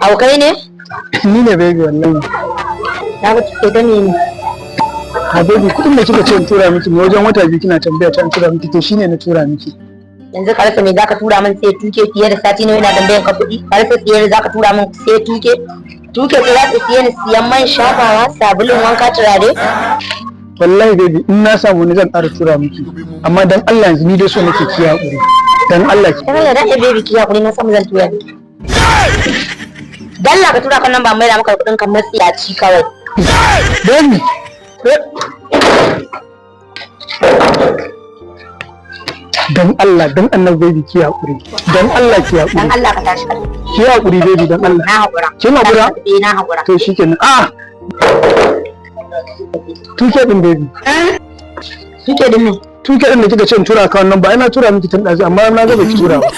Au, kai ne? Ni ne baby, wallahi. Na ga tuke ta ne. Ha baby, kuɗin da kika ce in tura miki ne, wajen wata 2 kina tambaya ta in tura miki, to shine na tura miki. Yanzu ka rasa me zaka tura min sai 2K? Fiye da sati nawa ina tambayan ka kuɗi, ka rasa siye da zaka tura min sai 2K? 2K ko za ta siye ni siyan man shafawa, sabulun wanka, turare? Wallahi baby, in na samu ni zan ƙara tura miki, amma dan Allah yanzu ni dai so nake ki haƙuri, dan Allah ki. Dan Allah dan baby, ki hakuri, na samu zan tura miki. Dalla ka tura kan nan, ba mai da maka kuɗin ka, matsiyaci kawai. Baby. Dan Allah dan annabi baby, ki haƙuri, dan Allah ki Dan haƙuri. Allah ka tashi ka. Ki haƙuri baby, dan Allah. Na haƙura. Kin haƙura? Eh, na haƙura. To shikenan. Ah, 2K din baby. 2K din ne? 2K din da kika ce in tura ka wannan ba ina tura miki tun ɗazu, amma na ga baki tura ba.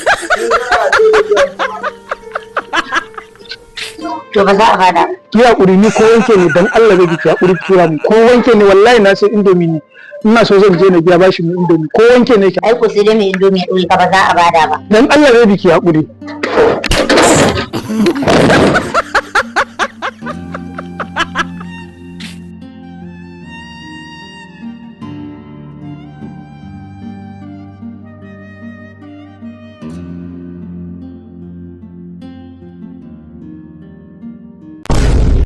To ba za a bada ba. Ki haƙuri, ni ko wanke ne, dan Allah baby ki haƙuri ki tura mu, ko wanke ne. Wallahi na sai Indomie ne, ina so zan je na biya bashi mu Indomie, ko wanke ne ki. Ai ko sai dai mai Indomie ya ɗore ka, ba za a bada ba. Dan Allah baby ki haƙuri.